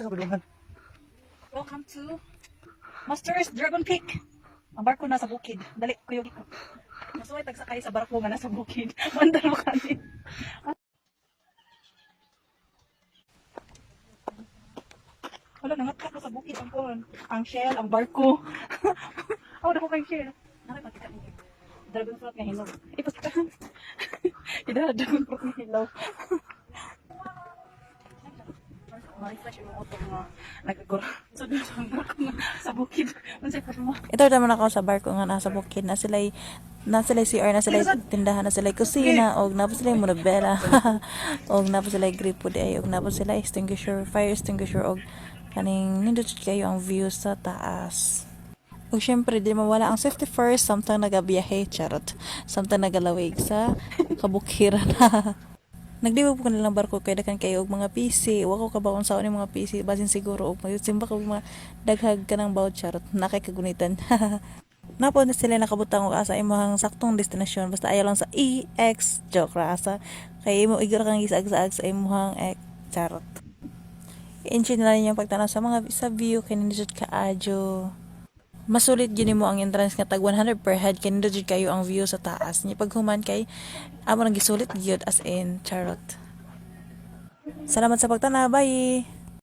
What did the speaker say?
Asa ka padungan? Welcome to Masters Dragon Peak. Ang barko nasa bukid. Dali, kuyog ko. Masuway tagsakay sa barko nga nasa bukid. Mandar mo kani. Wala, nangatkak ko sa bukid ang kuwan. Ang shell, ang barko. Ako na ko kay shell. Nakipakita niyo. Dragon fruit nga hilaw. Ipakita. Ida, dragon fruit nga hilaw. Ma-refresh yung auto nga nagagor. So, dun sa barko nga sa bukid. Unsay pa mo? Ito naman ako sa barko nga nasa bukid na sila CR, na sila tindahan, na sila kusina, og na sila murabela, og na sila gripo di ay, og na sila extinguisher, fire extinguisher, og kaning nindot jud kayo ang view sa taas. Ug syempre di mawala ang safety first samtang nagabiyahe, charot, samtang nagalawig sa kabukiran. Nagliwag ko nilang barko kay daghan kayo og mga PC. Wa ko kabaw unsaon yung mga PC, basin siguro og magsimba ko og mga daghag kanang bawd, charot, na kay kagunitan. Napo na sila nakabutang og asa imong saktong destinasyon, basta ayaw lang sa EX, joke ra, asa kay imo igor kang gisaag-saag sa imong X, charot. Enjoy na lang yung pagtanaw sa mga sa view kay nindot kaayo. Masulit gyud nimo ang entrance nga tag 100 per head kay nindot jud kayo ang view sa taas. Nya paghuman kay amo nang gisulit gyud as in, charot. Salamat sa pagtanaw, bye.